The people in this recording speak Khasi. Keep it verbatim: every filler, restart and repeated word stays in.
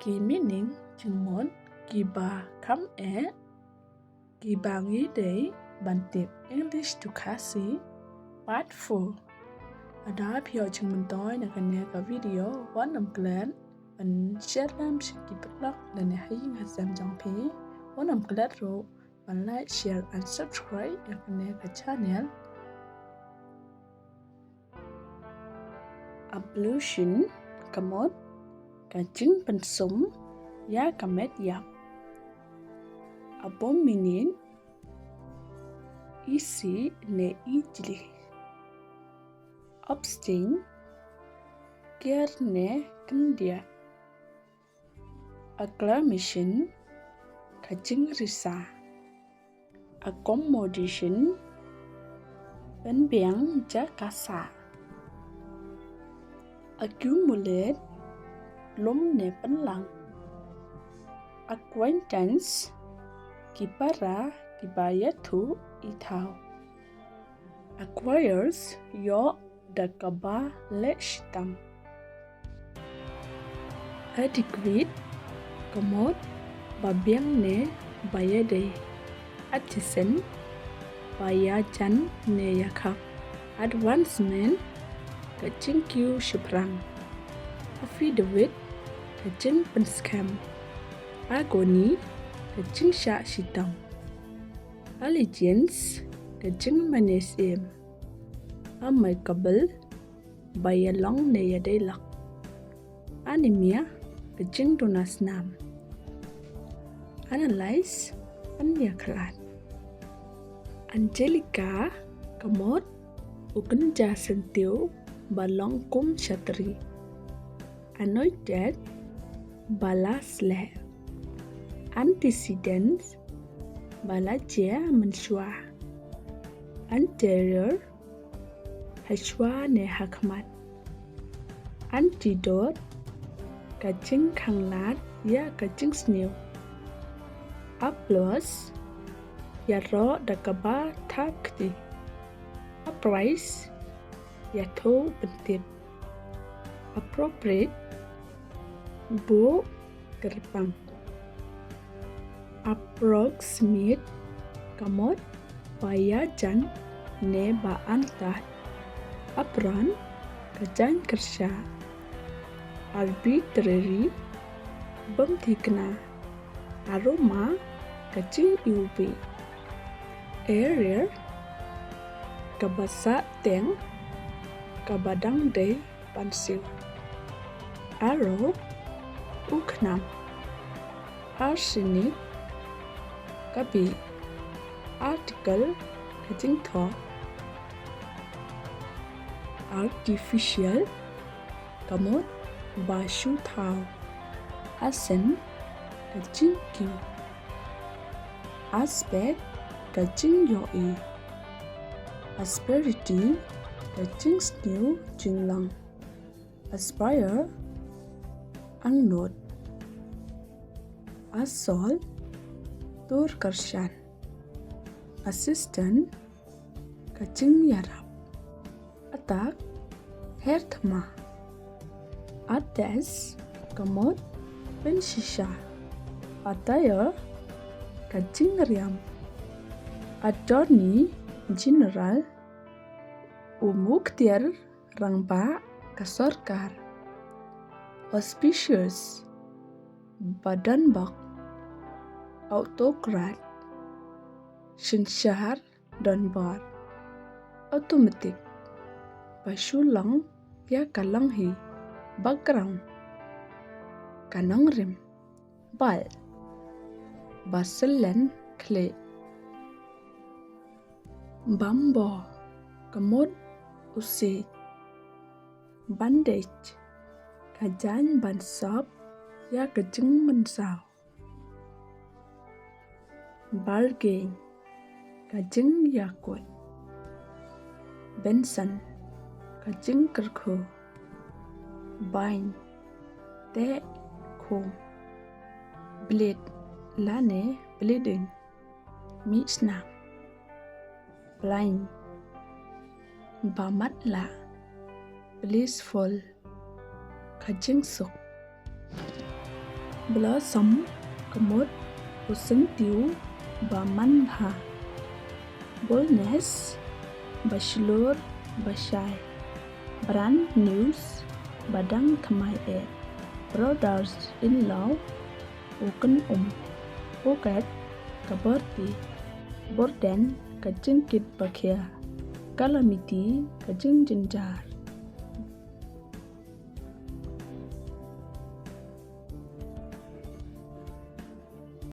Ki meaning jingmut kiba kham eh kiba ngi dei ban tip. English to Khasi, Part four. Lada phi ïoh jingmyntoi na kane ka video, wat nym klet ban share lem sha ki paralok lane ha ïing ha sem jong phi. Wat nym klet ruh ban like, share and subscribe ïa kane ka channel. Ablution ka mut ka jingpynsum ïa ka met ïap. Abominate, isih ne ijli. Abstain, kiar ne khyndiat. Acclamation, ka jingrisa. Accommodation, pynbiang jaka sah. Accumulate, lum ne pynlang. Acquaintance, ki para kiba ïathuh i thaw. Acquires, ïoh da kaba leh shitom. Adequate ka mut ba biang ne ba ïadei. Adjacent, ba ïajan ne ïakhap. Advancement, ka jingkiew shaphrang. Affidavit, ka jingpynskhem. Agony, ka jingshah shitom. Allegiance, ka jingmane syiem. Amicable, ba ïalong ne ïadei lok. Anemia, ka jingduna snam. Analyse, pynïakhlad. Angelica ka mut u kynja syntiew ba long kum shatri. Anointed, ba la sleh. Antecedents, ba la jia mynshuwa. Anterior, ha shuwa ne ha khmat. Antidote, ka jingkhanglad ïa ka jingsniew. Applause, ïaroh da kaba thap kti. Apprise, ïathuh pyntip. Appropriate, buh kyrpang. Approximate, ka mut ba ïajan ne ba antad. Apron, ka jaiñ kyrshah. Arbitrary, bym thikna. Aroma, ka jingiwbih. Aerial, kaba sah teng, kaba dang dei ban siew. Arrow, u khnam. Arsenic, ka bih. Article, ka jingthoh. Artificial, ka mut ba shu thaw. Accent, ka jingkiew. Aspect, ka jingïohi. Asperity, ka jingsniew jinglong. Aspire, angnud. Assault, tur kyrshan. Assistant, ka jingïarap. Attack, her thma. Attest, ka mut pynshisha. Attire, ka jingriam. Attorney General, u muktiar rangbah ka sorkar. Auspicious, ba donbok. Autocrat, synshar donbor. Automatic, ba shu long ïa ka long hi. Background, ka nongrim. Bald, ba syllen khlieh. Bambo, ka mut u siej. Bandage, ka jaiñ ban sop ïa ka jingmynsaw. Bargain, ka jingïakut. Benson, ka jingkyrkhu. Bind, teh khum. Bleed lane bleeding, mih snam. Blind, ba matlah. Blissful, ka jingsuk. Blossom, ka mut u syntiew ba manbha. Boldness, ba shlur ba shai. Brand news, ba dang thymmai eh. Brothers-in-law, u kynum. Bouquet, ka bor ti. Burden, ka jingkit ba khia. Calamity, ka jingjynjar.